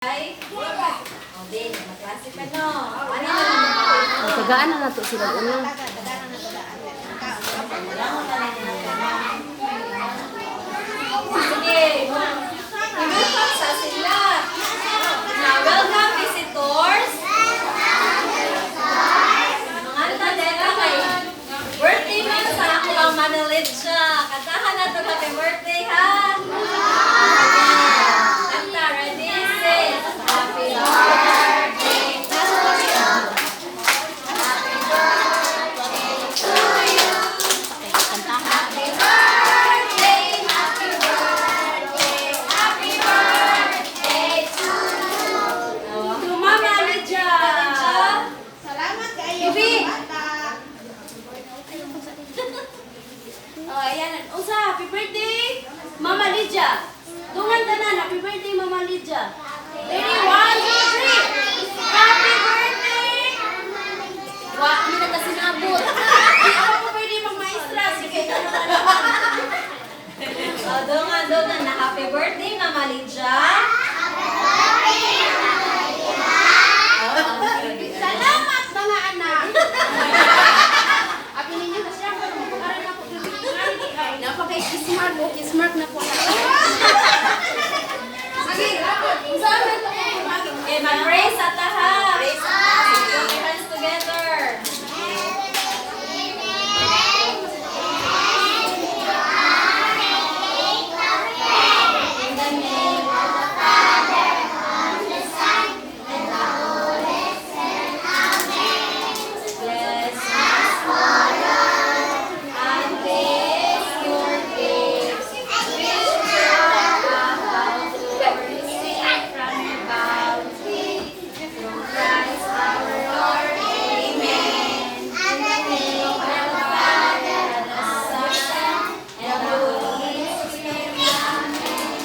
Ay, oh, di, maklase pa, no? Ano na naman? Tagaan na nato sila una. Sige, i-welcome sa sila. Na welcome visitors. Mga tadera kay birthday man sa ako ang Manalitsa. Kantahan na to, happy birthday, ha. Kanta, ready, set. Happy birthday to you. Happy birthday to you. Happy birthday, happy birthday, happy birthday to you. To Mama Lydia. Salamat kayo, Bibi. mga bata. Oh, ayan. Usa, happy birthday, Mama Lydia. Dungan tanan, happy birthday, Mama Lydia. Ready, one, two, three. Happy birthday! Wa, mi na kasinabot. Di ako po pwede magmaestra. Sige, ano na naman. Oh, dungan, dungan na happy birthday, Mama Lydia. Salamat, mga anak. Abi ninyo na siya, kung magpakaran ako. Napakay kiss mark o kiss mark na po. Sige, unsa man to? Okay, mag-pray sa taha. Put your hands together. In the name of the Father, of the Son, and the Holy Spirit. Amen. Bless us, O Lord, and these your gifts, which we are about to receive from your bounty. Through Christ our Lord. Amen. In the name of the Father, and the Son, and the Holy Spirit. Amen.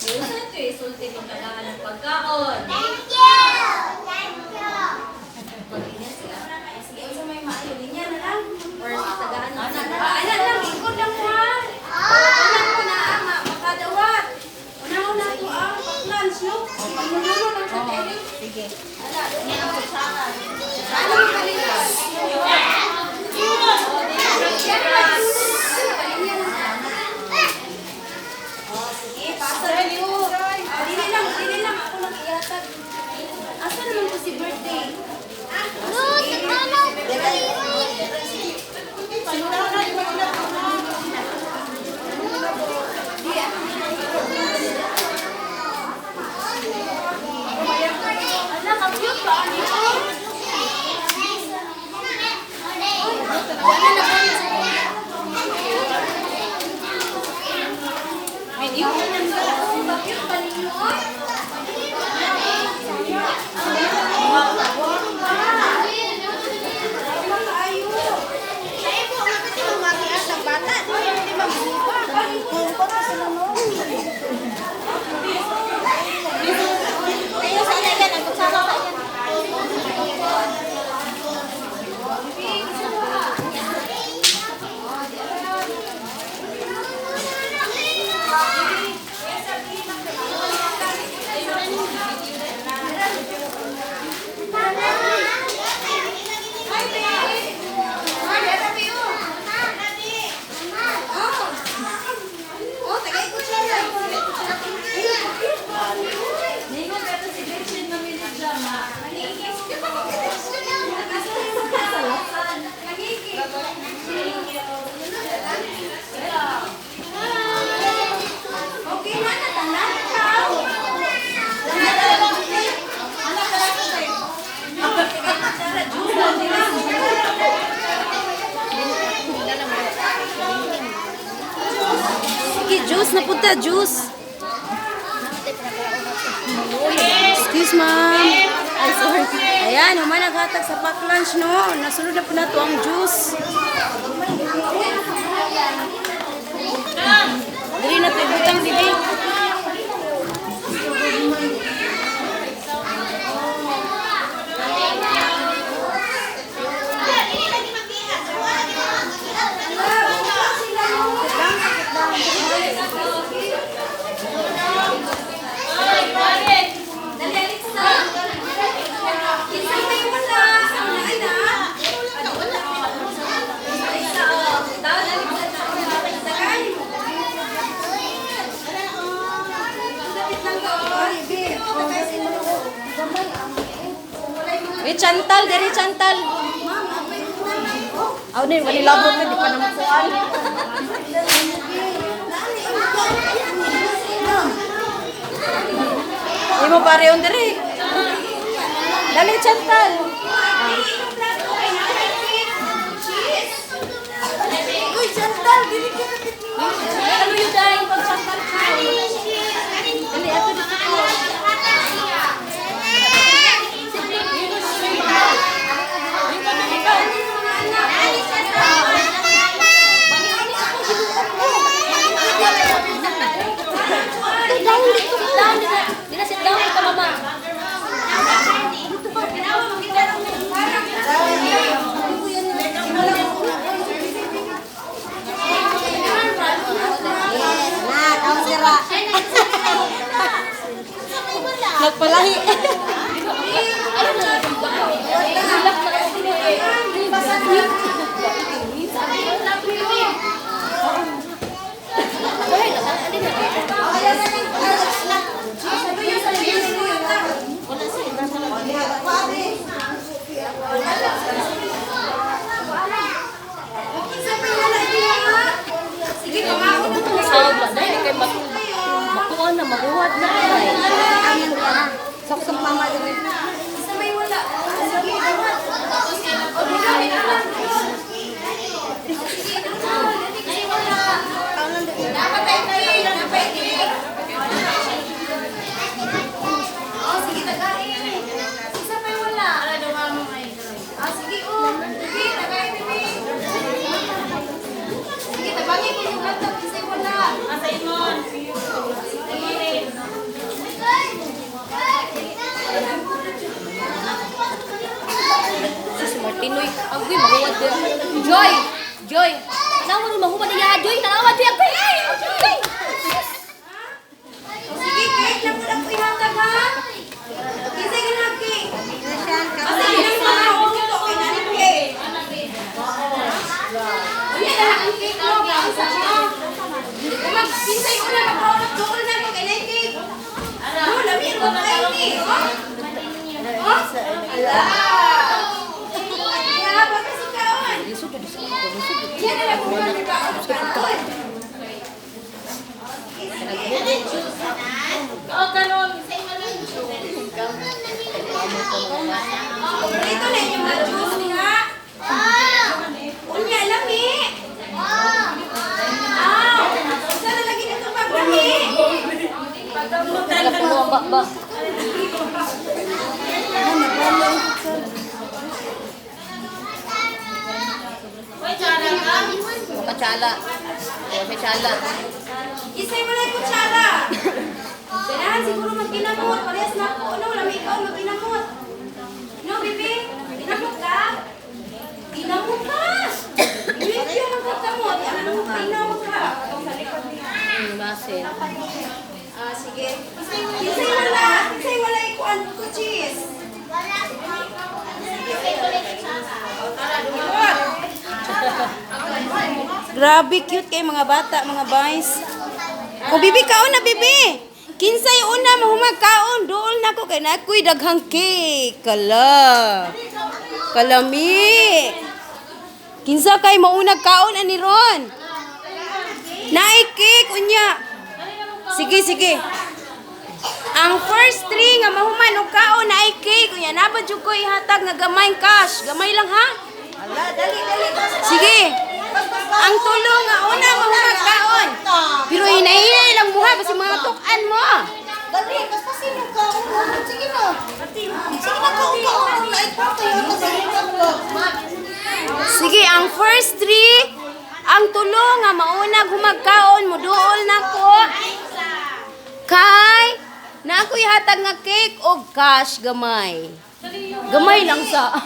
Usa ito eh, sulti kung kailangan ng pagkaon. Thank you. Thank you. Mag-ingat sila. Sige, unsa may maayo linya na lang. Or tagaan na Ana, ana lang, ikot lang mo ha. Una mo na ama, makadawat. Una na to ang pag-lunch, no? Panunulo lang sa tele. Sige. Ala, ano ang kalilas? Oh, sige, pasa na niyo. Dili lang, dili lang ako nang ihatag. Asa naman to si birthday? No, Tagalog. Ala, ka-cute ba ani ko? Wala na ba? Video ko nang ka-cute pa ninyo, oy. Sa imo, nga kasi mamatias ang bata. Di ba mabuba? Ayaw sa yan, ang kutsara sa yan. Hi, babe. Hi, babe. Oh. Oh, tagay ko siya. Ningon ka to si Gretchen Mami Lydia, ma. Okay na, natanan ka. Sige, juice na punta, juice. Excuse, ma'am. Ay, sorry. Ayan, human naghatag sa pack lunch, no? Nasunod na po na to ang juice. Dili na to ibutang, bibi. Dali. Di Chantal, diri Chantal. Aw ni wali labot ni di pa naman kuan. Imo pareon diri. Dali, Chantal. Uy, Chantal, dili ka na. Ano yun dahil pag Chantal? Dali ato dito ko. Sit down dito. Dina, sit down dito, mama. Na, tawag sira. Nagpalahi. Sige, pamako na po. Sawag ba? Dahil kay makuha na, maguwad na. Ay. Sok-sok mama diri. Isa may wala. Sige, o, di ka. Dapat ay cake, dapat cake. Oh, sige, tagain. Isa pa'y wala. Ah, sige, oh. Sige, tagain, baby. Sige, tabangin ko yung laptop. Isa'y wala. Sige. Sus, Martinoy. Agoy, mahuwad din. Joy! Joy! Tanawa rin, mahuwad niya. Joy, tanawa, Joy! Agoy! Ay! Joy! Sige, cake lang po ihatag, ha? Kisay ka na, cake. Asa yun ang mga ito, okay na rin cake. Unya na ang cake mo, gaon sa siya. Kung kinsay una, magkaulot doon na ko kay na cake. No, lami mo kayo ni. Oh? Oh? Ala. Ya, baka si kaon. Yan na lang kung ano kaon. Kaon. Paborito na inyong mga juice nga. Unya, lami. Aw, sana lagi na itong paglami. Wala po, ba, ba. Kachala. O, may chala. Isay mo na yung kutsara. Ganahan siguro magkinamot. Parehas na ako. Ano, lami ikaw magkinamot. No, baby? Kinamot ka? Kinamot ka! Hindi yung magkakamot. Ano mo, kinamot ka? Masin. Ah, sige. Isay wala. Isay wala ikuan ko cheese. Grabe cute kay mga bata, mga boys. O bibi kaon na bibi. Kinsay una mahumag kaon, duol na ko kay nakoy daghang cake. Kala. Kalami. Kinsa kay maunag kaon ani ron? Naay cake unya. Sige, sige. Ang first three nga mahuman og kaon naay cake unya napa jud ko ihatag nga gamay cash. Gamay lang ha. Ala, dali dali. Sige. Ang tulo nga una mahumag kaon. Pero hinahinay lang muha kasi mga tukan mo. Dali, basta sino ka? Sige na. Sige na, kaon kaon. Light pa kayo. Kasi Sige, ang first three, ang tulo nga maunag humagkaon, muduol na ko. Kay, na ako ihatag nga cake og cash gamay. Gamay lang sa.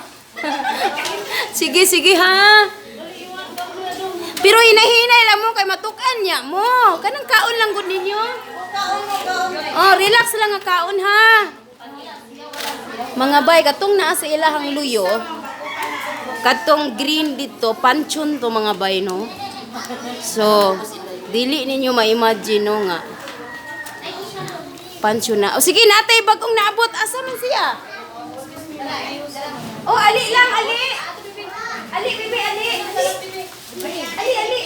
Sige, sige ha. Pero hinahinay lang mo kay matukan niya mo. Kanang kaon lang gud ninyo. Oh, relax lang ang kaon ha. Mga bay, katong naa sa ilahang luyo, katong green dito, panchon to mga bay, no? So, dili ninyo ma-imagine, no, nga. Panchon na. O sige, natay bagong naabot. Asa man siya? Oh, ali lang, ali. Ali, bibi, ali. Ali, ali.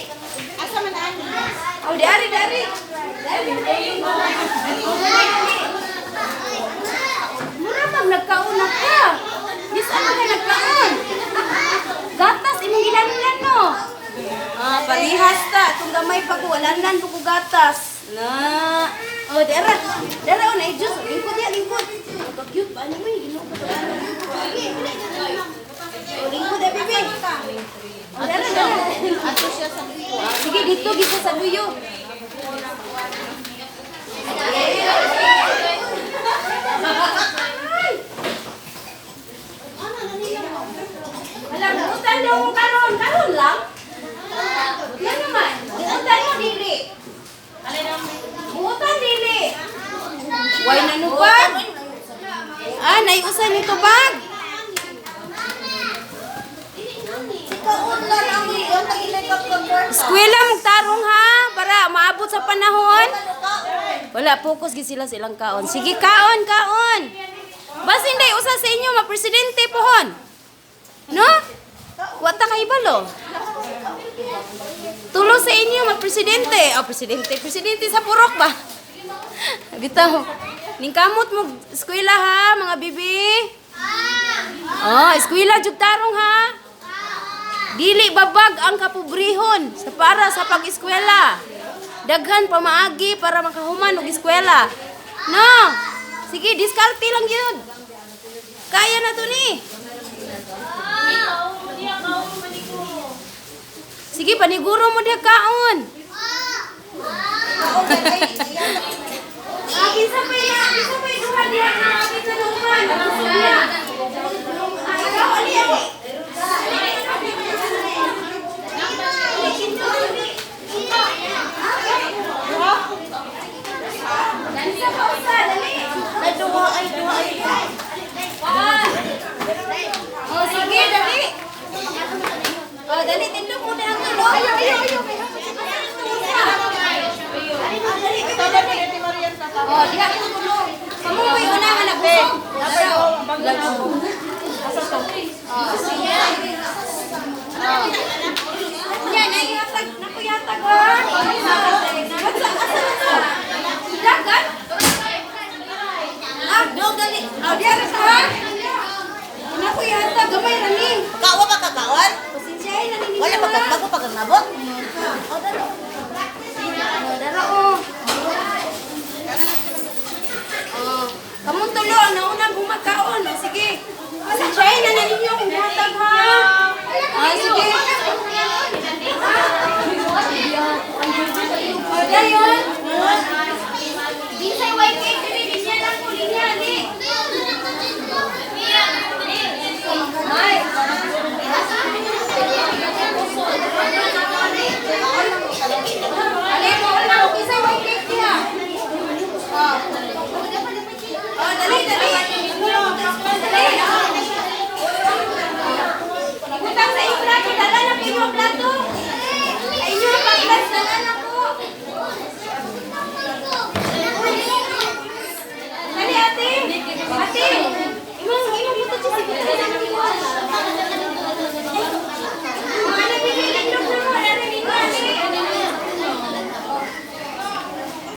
Asa man ani? Oh, di ari, di ari. Di ari. Ali, ali. Mura pag nagkaon na ka. Yes, ano ka nagkaon? Gatas, imong gilanlan, no? Ah, parihas ta. Itong gamay pa ko, walanlan po ko gatas. Na. Oh, dera. Dera, oh, na juice. Lingkod ya, lingkod. Oh, ka-cute ba? Ano mo yung ginoo ka to? Oh, lingkod eh, bebe. Oh, dera, dera. Ato siya sa luyo. Sige, dito, dito sa luyo. Alam, butan daw mo karon, karon lang. Yan naman. Butan mo dili. Butan dili. Way na nubag. Ah, naiusan nito bag. Kaon lang ang iyo tagilay ka pag Eskwela mong tarong ha para maabot sa panahon. Wala, focus gid sila sa ilang kaon. Sige, kaon, kaon. Basin day usa sa inyo ma-presidente pohon. No? Wa ta kahibalo. Tulo sa inyo ma-presidente. Oh, presidente, presidente sa purok ba? Bitaw. Ningkamot mo eskwela ha, mga bibi. Oh, eskwela jud tarong ha. Dili babag ang kapobrehon sa para sa pag-eskwela. Daghan pamaagi para makahuman og eskwela. No. Sige, diskarte lang yun. Kaya na to ni. Sige, paniguro mo diha kaon. Ah, kinsa pa ya? Kinsa pa duha diha nga kinsa duman? Ah, ikaw, ali, ali. Kinsa pa usa, dali. Ay duha ay duha ay. Oh, sige, dali. Oh, dali, tindog mo na ang tulo. Ayo, ayo, ayo. Oh, diha ko tulo. Kamu may una nga nabusog. Oh, sige. Oh. Yan, ay yatag, naku yatag ha. Asa, asa, asa. Dagan? Ah, do dali. Oh, diha ra sa ha. Naku yatag, gamay ra ni. Kawa ba ka kaon? Pasensyahin na ninyo. Wala pa ha. ka bago pa kang nabot. Oh, dalo. Oh, dara oh. Oh, kamong tulo ang naunang gumakaon. Oh, sige. Pasensyahin na na ninyo kung hatag ha. Ah, sige. Oh, dayon.